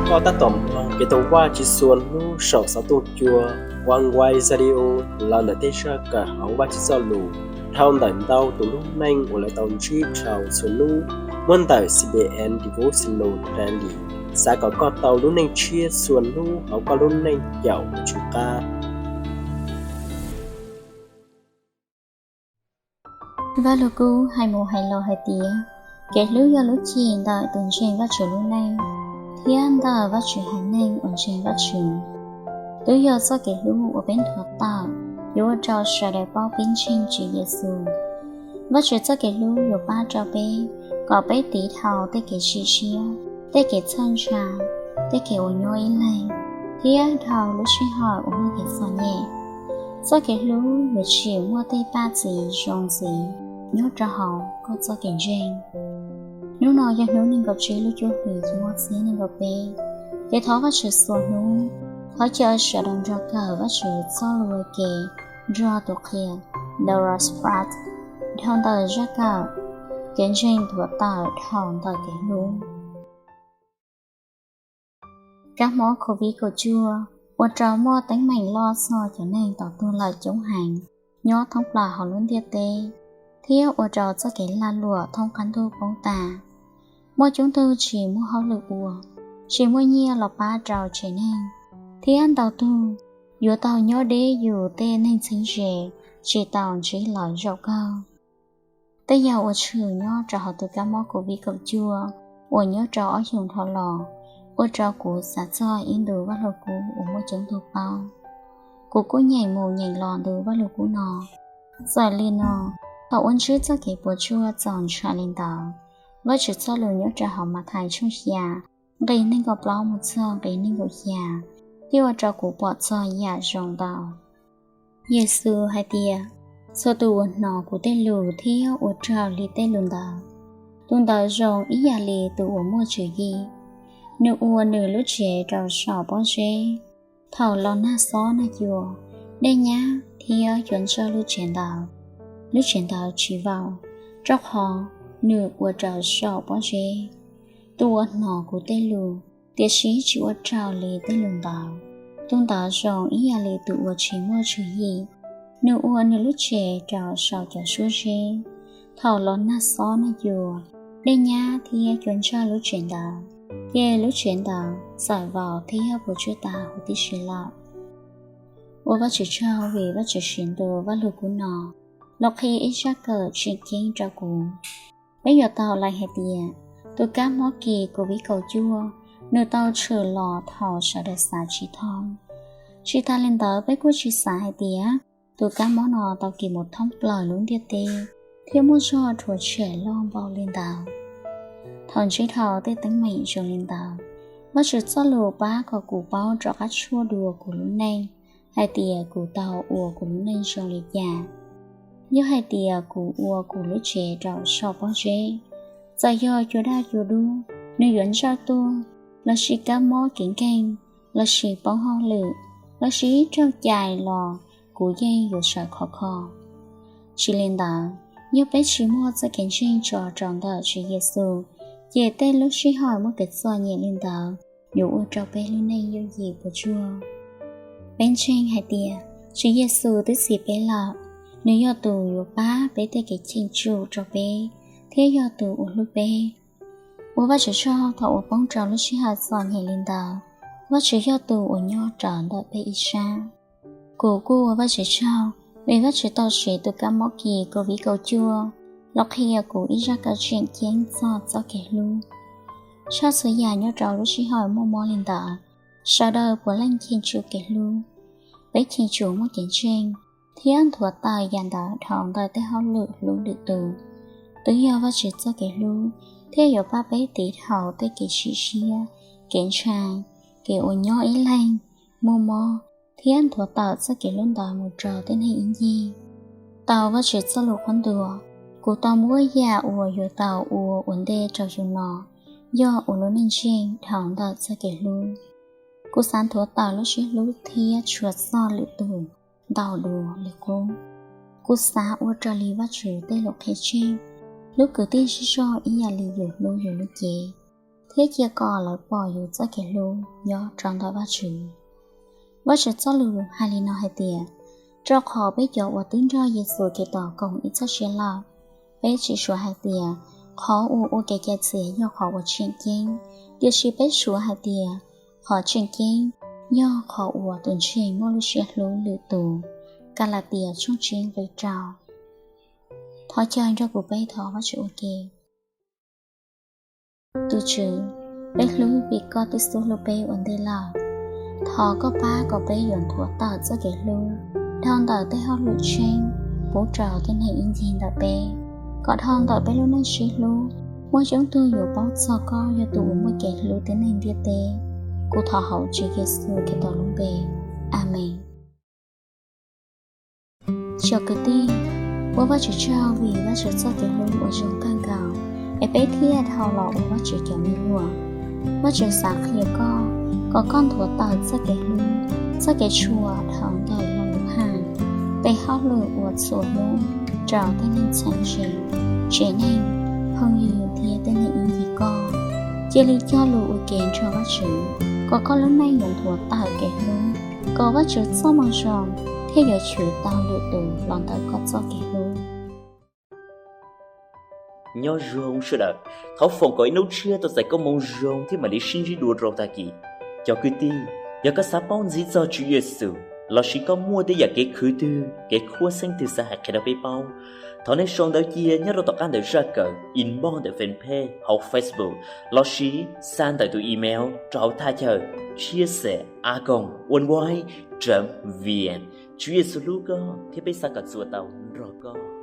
Koj tab tom mloog kev thov Vajtswv txhua hnub saum xov tooj cua Oneway Radio los ntawm tej zaj kawm hauv Vajtswv Txojlus dhau ntawm ntau tus lub neej uas lawv tau ntsib dhau txhua hnub, muab ntawm C B N Devotional Daily. Xav kom koj tau lub neej tshiab txhua hnub hauv koj lub neej caum tus Tswv qab. Vaj lug kub hais mus hais los hais tias, kev hlub yog lub cim ntawm tus ntseeg Vajtswv lub neej, thiab ntawm Vajtswv haiv neeg uas ntseeg Vajtswv. Twb yog txoj kev hlub uas peb nthuav tawm yuav ua rau sawv daws paub peb ntseeg Tswv Yexus. Vajtswv txoj kev hlub yuav pab rau peb kom peb tiv dhau tej kev sim siab, tej kev txhawj ntshai, tej kev uas nyob ib leeg, thiab dhau lub sij hawm uas muaj kev txom nyem. Txoj kev hlub yuav tsim muaj tej paj txiv zoo ntxiv nyob rau hauv koj txoj kev ntseeg. Hnub no yog hnub nees nkaum tsib lub cuaj hlis cuaj ob txhiab nees nkaum peb. Kev thov Vajtswv txhua hnub. Thov caw sawv daws nrog kawm Vajtswv txoj lus ua ke nrog tus qhia Doris Pratt dhau ntawm zaj kawm Kev ntseeg nthuav tawm dhau ntawm kev hlub. Kab mob COVID kaum cuaj ua rau muaj teeb meem loj txog cov neeg tau tuag lawm coob heev nyob thoob plaws hauv lub ntiaj teb, thiab ua rau txoj kev lag luam thoob qab ntuj poob tas. Muaj coob tug tsis muaj hauj lwm ua, tsis muaj nyiaj los pab rau tsev neeg, thiab ntau tug yuav tau nyob deb yus tej neeg txheeb ze tsis tau ntsib lawv zaum kawg. Tej yam uas tshwm nyob rau hauv tus kab mob COVID kaum cuaj uas nyob rau ob xyoos dhau los ua rau kuv xav txog ib ntu vaj lug kub uas muaj coob tug paub. Kuv kuj nyeem mus nyeem los ntu vaj lug kub no. Txawm li no, thaum ua ntsib txoj kev puas tsuaj txaus ntshai li ntawd, Vajtswv txoj lus nyob rau hauv Mathais tshooj xya nqe nees nkaum plaub mus txog nqe nees nkaum xya thiaj ua rau kuv pom txog yam zoo ntau. Yexus hais tias, txhua tus uas hnov kuv tej lus thiab ua raws li tej lus ntawd, tus ntawd zoo ib yam li tus uas muaj tswv yim, nws ua nws lub tsev rau saum pob zeb. Thaum los nag xob nag cua, dej nyab thiab cua ntsawj lub tsev ntawd, lub tsev ntawd tsis vau, rau qhov nws ua rau saum pob zeb. Tus uas hnov kuv tej lus, tiam sis tsis ua raws li tej lus ntawd, tus ntawd zoo ib yam li tus uas tsis muaj tswv yim, nws ua nws lub tsev rau saum cov suab zeb. Thaum los nag xob nag cua, dej nyab thiab cua ntsawj lub tsev ntawd, ces lub tsev ntawd txawm vau thiab puas tsuaj tas huv tib si lawm. Ua Vajtswv tsaug vim Vajtswv siv ntu vaj lug kub no los qhia ib zaj kawm tseem ceeb rau kuv. Peb yuav tau lees hais tias, tus kab mob kis COVID kaum cuaj, nws tau tshwm los thaum sawv daws xav tsis thoob. Tsis tas li ntawd, peb kuj tsis xav hais tias tus kab mob no tau kis mus thoob plaws lub ntiaj teb thiab muaj zog rhuav tshem loj npaum li ntawd. Thaum ntsib dhau tej teeb meem zoo li ntawd, Vajtswv txoj lus pab kom kuv paub rov qab tshuaj dua kuv lub neej hais tias kuv tau ua kuv lub neej zoo li cas. Yog hais tias kuv ua kuv lub tsev rau saum pob zeb, txawm yog cua daj cua dub nws yuav ntsawj tuaj, lossis kab mob kev nkeeg, lossis poob hauj lwm, lossis ib raug cais los kuv yeej yuav sawv khov kho. Tsis li ntawd, yog peb tsis muaj txoj kev ntseeg tso rau ntawm Tswv Yexus, ces tej lub sij hawm muaj kev txom nyem li ntawd yuav ua rau peb lub neej yooj yim puas tsuaj. Peb ntseeg hais tias Tswv Yexus twb txhiv peb lawm, nws yog tus yuav pab peb tej kev cheem tsum rau peb, thiab yog tus uas hlub peb. Ua Vajtswv tsaug thaum uas poob rau lub sij hawm txom nyem li ntawd, Vajtswv yog tus uas nyob rawv ntawm peb ib sab. Kuv kuj ua Vajtswv tsaug vim Vajtswv tau siv tus kab mob kis COVID kaum cuaj los qhia kuv ib zaj kawm tseem ceeb txog txoj kev hlub. Tshaj txhua yam nyob rau lub sij hawm muaj mob li ntawd, sawv daws puav leej cheem tsum kev hlub. Peb cheem tsum muaj kev ntseeg thiab nthuav tawm yam ntawd dhau ntawm tej hauj lwm hlub lwm tus. Twb yog Vajtswv txoj kev hlub thiaj yuav pab peb tiv dhau tej kev sim siab, kev ntshai, kev uas nyob ib leeg, muaj mob, thiab nthuav tawm txoj kev hlub ntawd mus rau tej neeg ib ncig. Tau Vajtswv txoj lus qhuab ntuas, kuv tau muab yam uas yuav tau ua ua ntej rau xyoo no yog ua lub neej ntseeg dhau ntawm txoj kev hlub. Kuv xav nthuav tawm lub siab hlub thiab tshua txog lwm tus ntau dua li qub. Kuv xav ua raws li Vajtswv tej lus qhia tseg, hlub kwv tij zej zog ib yam li yus hlub yus lub cev, thiab cia kom lawv pom yus txoj kev hlub nyob rau ntawm Vajtswv. Vajtswv txoj lus hais li no hais tias, rau qhov peb cov uas twb nrog Yexus Khetos koom ib txoj sia lawm, peb tsis suav hais tias qhov uas ua kev cai txwv yog qhov uas tseem ceeb, tiam sis peb suav hais tias qhov tseem ceeb yog qhov uas tus ntseeg muaj lub siab hlub lwm tus. Kalatias tshooj tsib nqe rau. Thov caw nrog kuv peb thov Vajtswv ua ke. Tus Tswv, peb hlub vim koj twb xub hlub peb ua ntej lawm. Thov koj pab kom peb yuav nthuav tawm txoj kev hlub dhau ntawm tej hauj lwm tsheej pub rau tib neeg ib ncig ntawm peb, kom dhau ntawm peb lub neej sib hlub, muaj coob tug yuav paub txog koj yog tus uas muaj kev hlub tib neeg ntiaj teb. Kuv thov hauv Tswv Yexus Khetos lub npe, Amees. Cov kwv tij, ua Vajtswv tsaug vim Vajtswv txoj kev hlub uas zoo kawg nkaus es peb thiaj dhau los ua Vajtswv cov me nyuam. Vajtswv xav qhia koj kom koj nthuav tawm txoj kev hlub, txoj kev tshua dhau ntawm lo lus hais, tej hauj lwm uas txhua hnub rau tej neeg txheeb ze, tsev neeg, phooj ywg thiab tej neeg ib ncig koj. Cia li cog lus ua ke nrog Vajtswv kom koj lub neej yuav nthuav tawm kev hlub, kom Vajtswv txoj moo zoo thiaj yuav chwv tau lwm tus los ntawm koj txoj kev hlub. Nyob zoo sawv daws, thov foom kom ib hnub tshiab tau txais koob hmoov zoo thiab mam li sib ntsib dua rau tag kis. Cov kwv tij, yog koj xav paub ntxiv txog Tswv Yexus lossis koj muaj tej yam kev khwv twg, kev khuab xeeb twg xav hais qhia rau peb paub, thov nej sau ntawv cia nyob rau tom qab ntawm zaj kawm, inbox ntawm fanpage hauv Facebook, lossis xa ntawm tus email rau hauv thaj chaw chia sẻ a còng oneway chấm vn. Tswv Yexus hlub koj thiab peb xav kom txuas tau nrog koj.